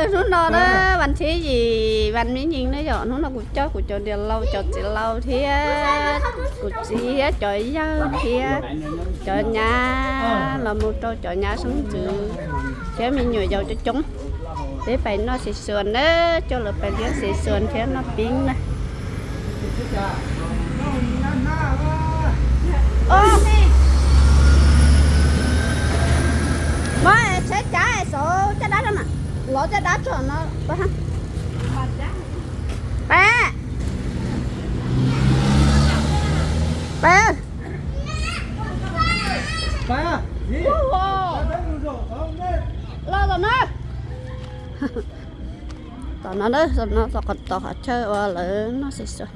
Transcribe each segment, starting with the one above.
Hnub no na, vas thib yim, vas me nyees na yom, hnub no kuv coj kuv cov niam laus, cov txiv laus thiab kuv txiv thiab cov yawg thiab cov nyab los mus rau cov nyab xeeb ntxwv thiab me nyuam yaus coob coob. Peb pais noj xis xuas na, coj lawv pais liab xis xuas thiab noj pib na. Muab tsheb cav saum caj dab rau mas, lov caj dab tso no. Peb, peb, los tom no. Tom no, tom no, tom qhov chaw uas lawv noj xis xuas.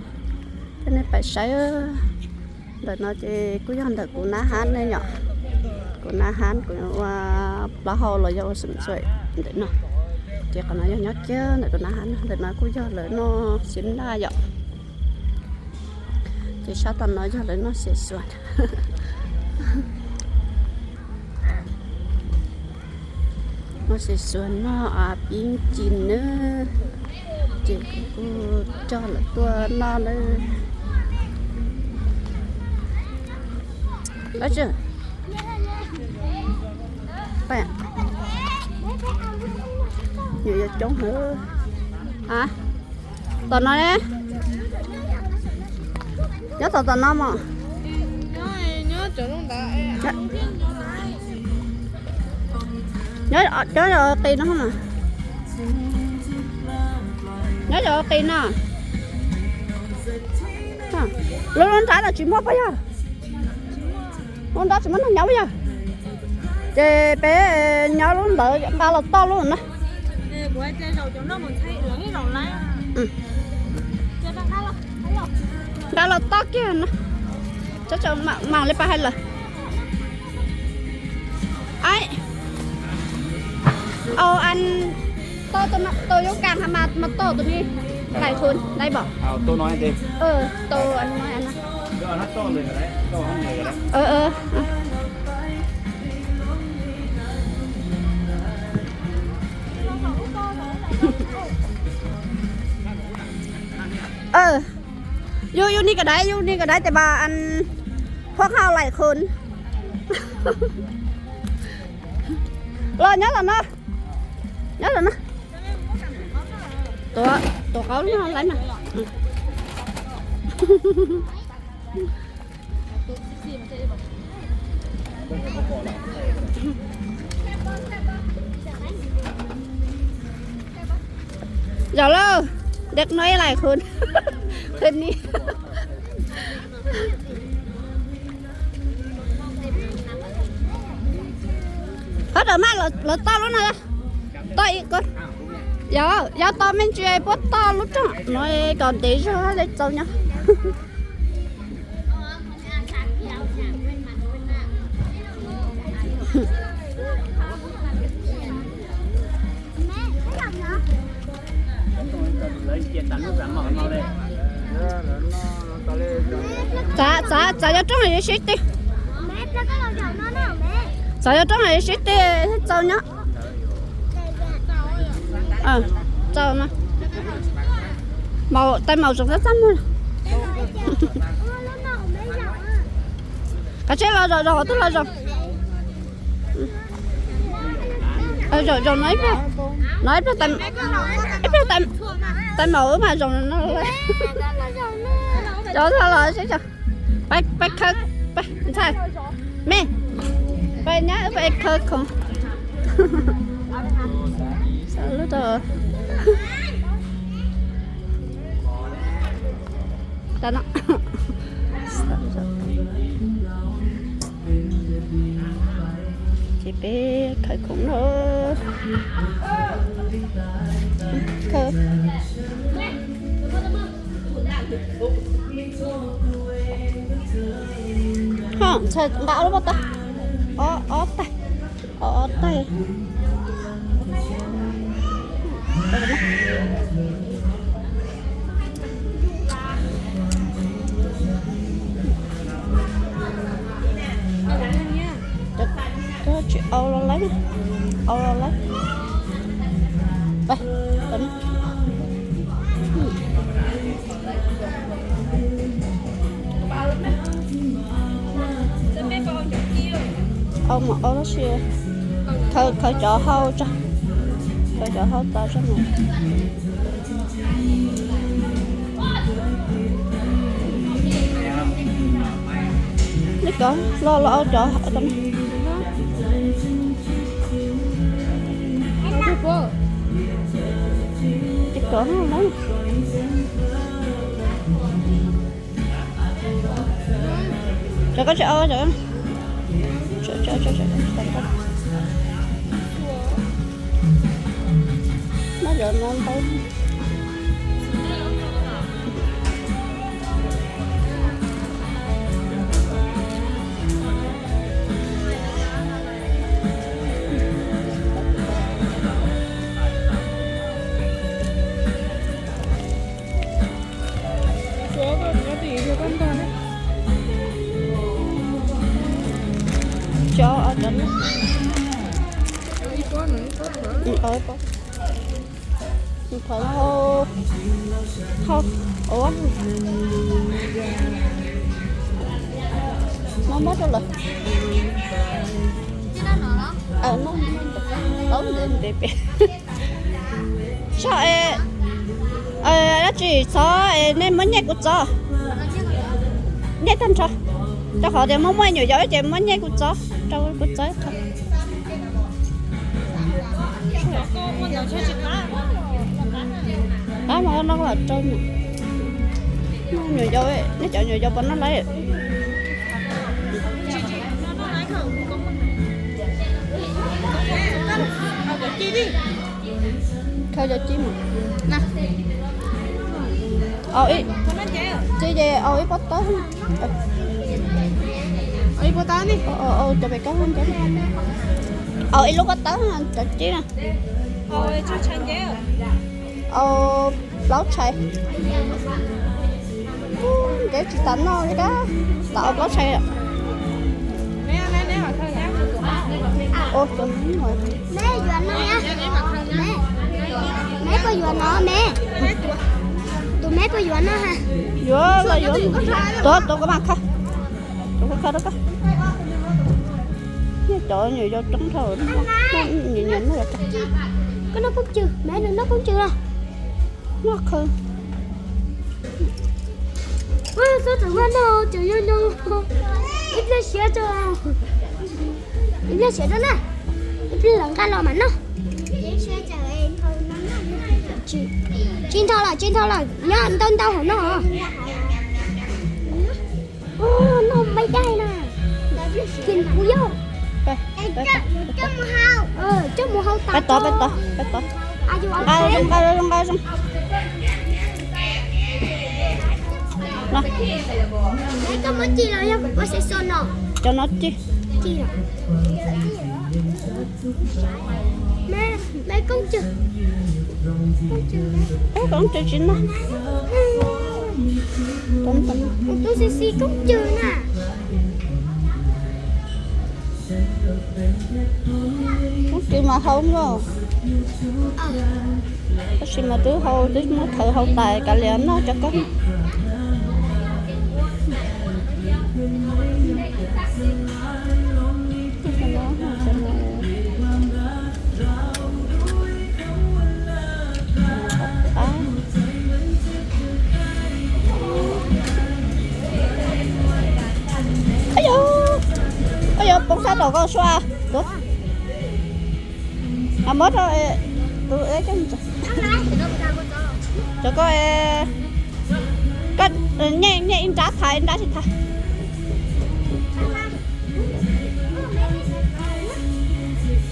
Coj nej pais saib. Ntawm no ces kuj yog ntawm kuv nab hab ne yom. Kuv nab hab kuv ua plaub hau los yog ua xeem ntxwv ntawm no. Ces qhov no yog nyob kiag ntawm kuv nab hab, ntawm no kuj yog lawv noj xis naj yom. Ces sab tom no yog lawv noj xis xuas. Noj xis xuas noj pib ci nawb. Ces kuv kuj coj lawv tuaj noj nawb. Nyuam yaus coob heev. Tom no ne, nyob tom, tom no mog. Nyob, nyob qis no, nyob qis no. Lub, lub nrab no tsis muaj puas yog? Lub nrab tsis muaj neeg nyob puas yog? Ces peb nyob lub ntawd nqa los toj lub na. Nqa los toj kiag no. Tso, tso, mam li pab hais lawm. Ai, au, ăn tô, tô, tô giống cam hả, mà, mà tô tụi mi đẩy thun đây bỏ. Tô ăn nói ăn. Ờ, ờ. Ờ. Yus, yus ni ka dai, yus ni ka dai tes ba an phob hau lai khun. Los nyob los no. Nyob los no. Tuav, tuav qaub no lawm na. Zaum lauj, dej no ib lai khun, khun ni. Qhov tawm maj lawv toj lub no, toj ib ko. Yog, yog toj me ntsis puab toj lub rooj no kom ntev zog li txaus nyob. Txav, txav, txav cov rooj yuav sib twg. Txav cov rooj yuav sib twg thiaj txaus nyob. Txaus no. Maum, tais maum tseem txaj txaj muag. Kav tsij los zaum, zaum twb los zaum. Zaum, zaum no ib pliag, no ib pliag, ib pliag tais maum wb mas zaum no. Cov txog los sib tso. Pab, pab khawb, pab ntxhais, me, pab nyab pab khawb khoom. Lub rau tas no. Ces peb khawb khoom no. Khawb. Ho, ntxhais nqa ob lub pob tawb, ob, ob tais, ob, ob tais. Cov tsis au los lawm, au los lawm. Pais, pais no. Au mas au tab sis khaws, khaws cov hau tso, khaws cov hau tas tso mas. Nej cov hlau los au cov, cov no. Cov koj tsis au, cov, cov, cov, cov, cov, no ntau. Cov, cov no. Thov hau, hau, ua, muab, muab rau lawv. Aub, ntev ntev pem. Soj, dab tsi txhob, nej muab nyiaj kuv txov. Nyiaj tag nrho. Rau qhov tias muaj muaj nyuam yaus ces muab nyiaj kuv txov, rau kuv txov. Qab mas no los rau nyuam yaus, nej cov nyuam yaus puas noj lawm? Khaws cov ci mus. Au ib, ci ces au ib pob tawb. Au ib pob tawb, au cov pem koj nce. Au ib lub pob tawb cov ci na. Au plaub tshais. Ntev tsis tas noj li kab, tas au plaub tshais. Ua cov, me puas yuav no me? Tus me puas yuav no ha? Yuav los yuav, tuav tuav koj mas kha. Tuav koj kha rau koj. Cov nyuam yaus coob dhau, nyiam nyiam noj. Koj noj poob cw, me nws noj poob cw los? Noj qhwv. Txhob tseem noj, tseem yog noj ib pliag siav tso, ib pliag siav rau na, ib pliag lawv nqa los mas noj. Tsis nthau lawm, tsis nthau lawm, nyob ntau ntau hauv no. Noj me dai na, kis kuv yog. Coj mus hau tas, pais tod, pais tod, pais tod. Nqa zoo, nqa zoo, nqa zoo. Cov no ci. Me, me koob tsw. Koob tsw tsis noj. Tus xi xi koob tsw na. Koob tsw mas hau nkaus. Tab sis mas twb hau, twb muab khaws hau tas kav liam noj cov koob. Ab, yog poob sab tom koj sua. Tuav, muab rau tus, cov koj, koj nyiaj ib nrab, thaiv ib nrab tsis thaiv.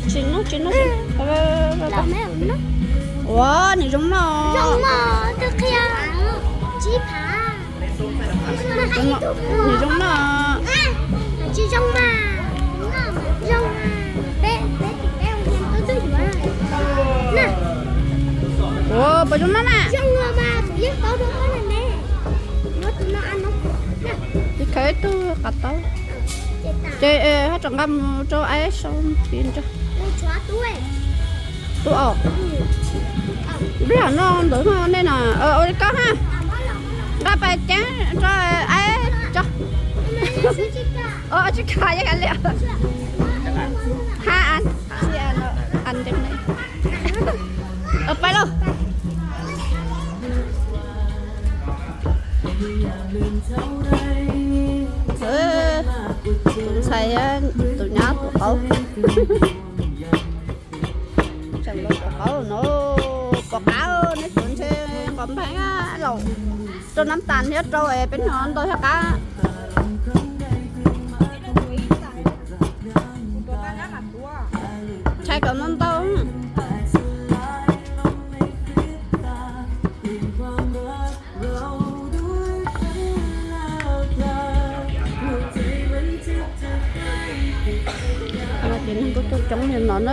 Tsis noj, tsis noj. Ua, nws zoo noj. Nws zoo noj. Tsis zoo mas, zoo, peb, peb, peb ua niam tub twb yuav na. Ua, puas zoo noj na? Zoo los mas, kuv yeej pauv rau koj na ne. Yuav tus no a no. Ib khawv ib tug qav taub. Ces haj tseem nqa mus rau aib sau tiv nrog. Tub os. Peb yog noj ntawd no nej no, ua li koj ha. Nqa pais ceeb rau aib tso. Tsis kam yeej li. Ha an, si an, an ceeb ne. Pais lauj. Tus ntxhais thiab tus nyab pom qaub. Tseem los pom qaub no, pom qab neb tus ntshe nqos npeeg laus rau nab tas thiab rau es peb no ntau thiab qab. Ntshai kom ntau ntau. Ces neeg kuj coob coob li no na.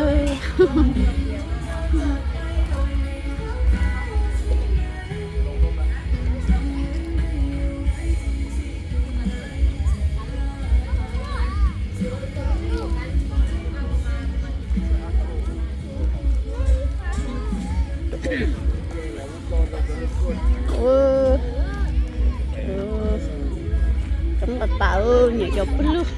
Coob tas tas, nyiam cov pw lug.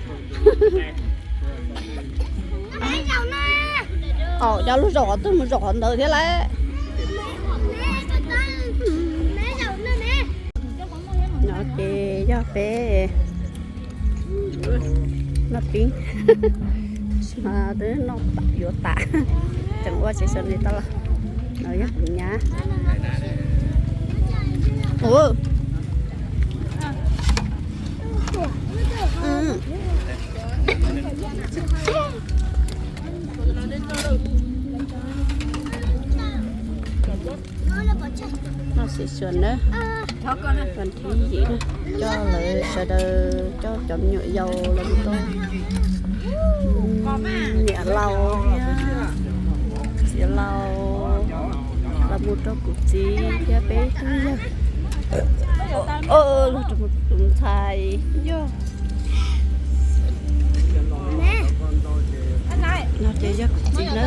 Aub, cov lub zaum qhov twg mus zaum qhov ntawd thiab lauj. No ces yog peb noj pib, mas twb noj yuav tas, tseem ua tsis xav li tau los. No yog kuv nyab. Noj xim xyuas na, vas thib yim na, coj lawv sawv daws, coj cov me nyuam yaus los mus rau niam laus thiab txiv laus, los mus rau kuv txiv thiab peb twb yawg, los rau tus ntxhais yog. No ces yog kuv txiv na.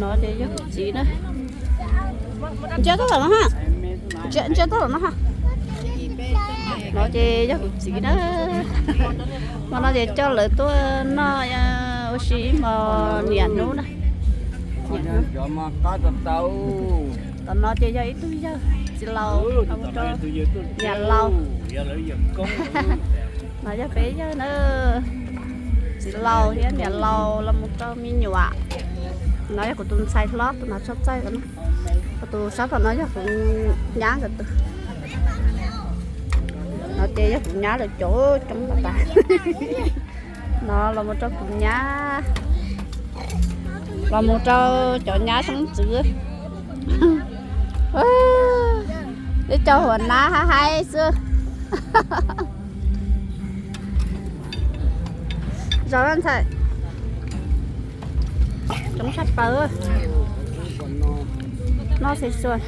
No ces yog kuv txiv na. Ntsia tau los no ha. Ntsia tau los no ha. No ces yog kuv txiv na. Hmo no ces coj lawv tuaj noj ua si ib hmo niam hnub na. Tom no ces yog ib tug yawg txiv laus, niam laus. No yog peb yawg na, txiv laus thiab niam laus los mus rau me nyuam. No yog kuv tus ntxhais hlob, tus no txhob txaij, tus sab tom no yog kuv nyab nkawd tus. No ces yog kuv nyab lawv cov coob tas tas. No los mus rau kuv nyab, los mus rau cov nyab xeeb ntxwv. Ib co huas nab hab haib xwb. Zov ntxhais, coob tshaj plaws. Noj xim xyuas.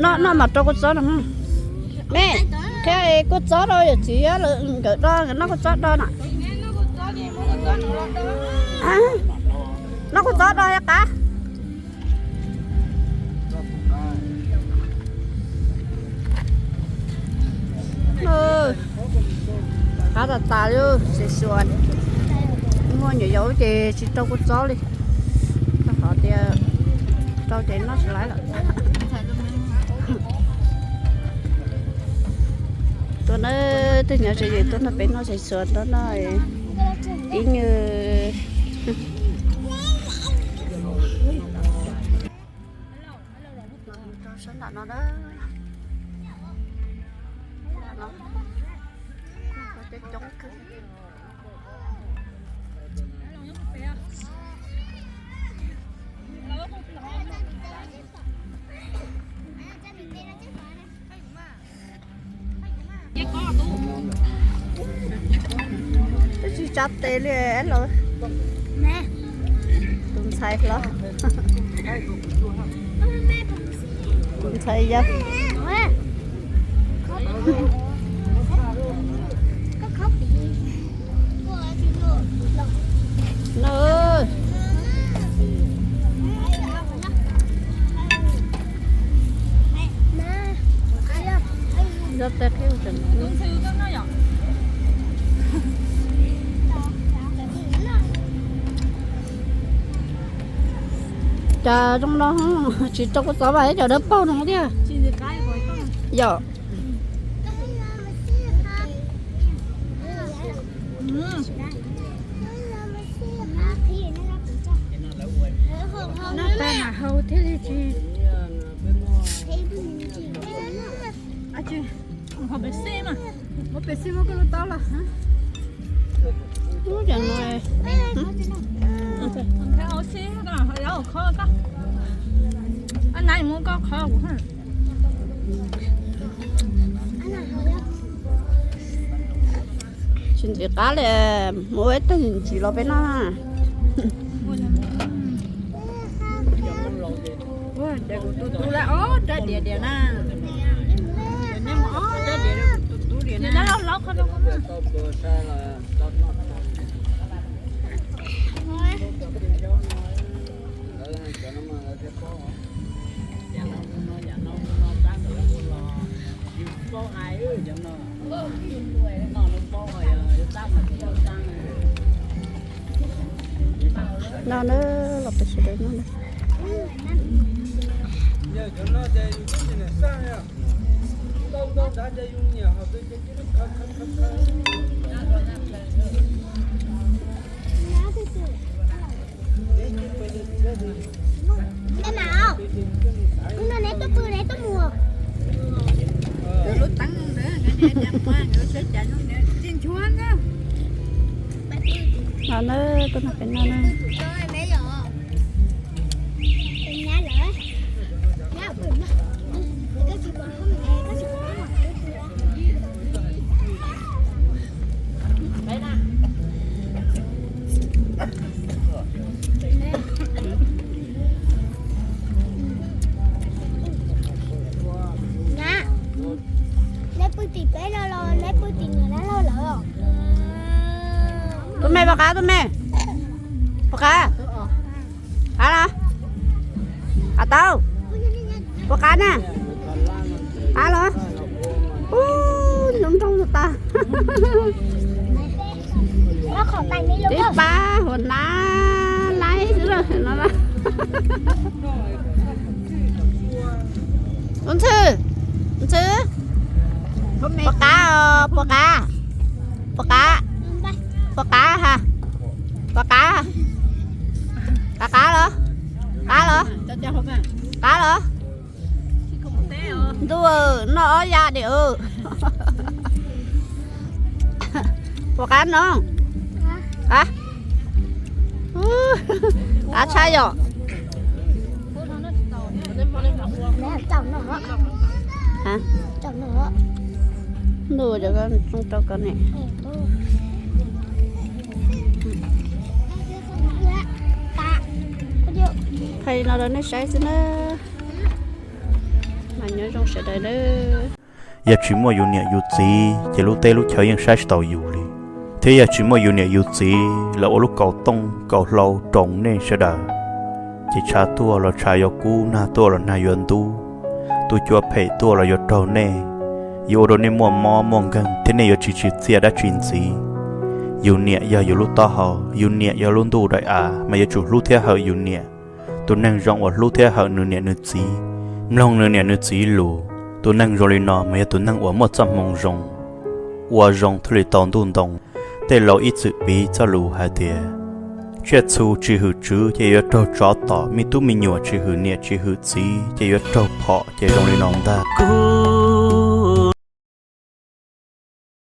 Noj, noj mam rau kua txob no. Me, qhia kua txob rau yawm txiv, nkawd do, nkawd noj kua txob do no. Noj kua txob do qab. Qab tas tas li, xim xyuas. Muaj nyuam yaus ces tsis rau kua txob li, rau qhov tias rau ces noj tsis laib lawm. Tuaj na, tej nyob ze ze tuaj nrog peb noj xim xyuas, tuaj noj ib nyuag. Rau sab nram no na. Coob kawg. Twb tsis tsa tes li los. Tus ntxhais hlob. Kuv ntxhais yog. Cas zoo no tsis rau kua txob vas ib co dawb paug no thiab. Yom. Noj tag mas haus thiaj li tsis. Haus pem xij mas, muab pem xij muab koj lub taub los. Ub, cas no. Tsis ntxim qab li, muab ib teg ntsis los peb noj. Ces kuv tu tu lawm ob rab diav diav na. Nej mus ob rab diav tu tu diav na. No na, los peb sawv daws noj na. Lub teeb no, nkawd sawv cas no, tsis nchuav na. No na, tuaj noj peb noj na. Neb pw tim peb no los neb pw tim niam dab laug lawm? Tus me puas qab, tus me puas qab? Qab los? Qab tau? Puas qab na? Qab los? Ub, nroo nroo tas. Ib pab huas nab laib xwb no. Ntxhw, ntxhw, puas qab os, puas qab? Puas qab? Puas qab ha? Puas qab? Qab qab los? Qab los? Qab los? Ntuj, noj ob ya diam. Puas qab no? Qab, qab tshaj yom. Ntuj, rau koj ne. Hais no rau nej saib xwb na. Mas nyob zoo sawv daws nawb. Yog tsis muaj yus niam yus txiv ces lub teb lub chaw yeej saib tsis taus yus li, thiab yog tsis muaj yus niam yus txiv lawv ua lub kaus tooj kaus hlau roos nej sawv daws, ces tshav tuaj los tshav yuav kub, nag tuaj los nag yuav ntub, tus cua phem tuaj los yuav raug nej. Yuav ua rau nej muaj mob muaj nkeeg thiab nej yuav tsis tsim txiaj dab tsi ntxiv. Yus niam yog yus lub taub hau, yus niam yog lub ntuj daim av, mas yuav tsum hlub thiab hawm yus niam. Tus neeg zoo uas hlub thiab hawm nws niam nws txiv, mloog nws niam nws txiv lus, tus neeg zoo li no mas yog tus neeg uas muaj txoj hmoo zoo, ua zoo thiaj li tau ntuj ntoo. Tej laus ib txwm piv txoj lus hais tias, tsiaj txhu tsis hwm tswv ces yuav raug tsov tom, me tub me nyuam tsis hwm niam tsis hwm txiv ces yuav raug phom, ces zoo li no ntag. Kuv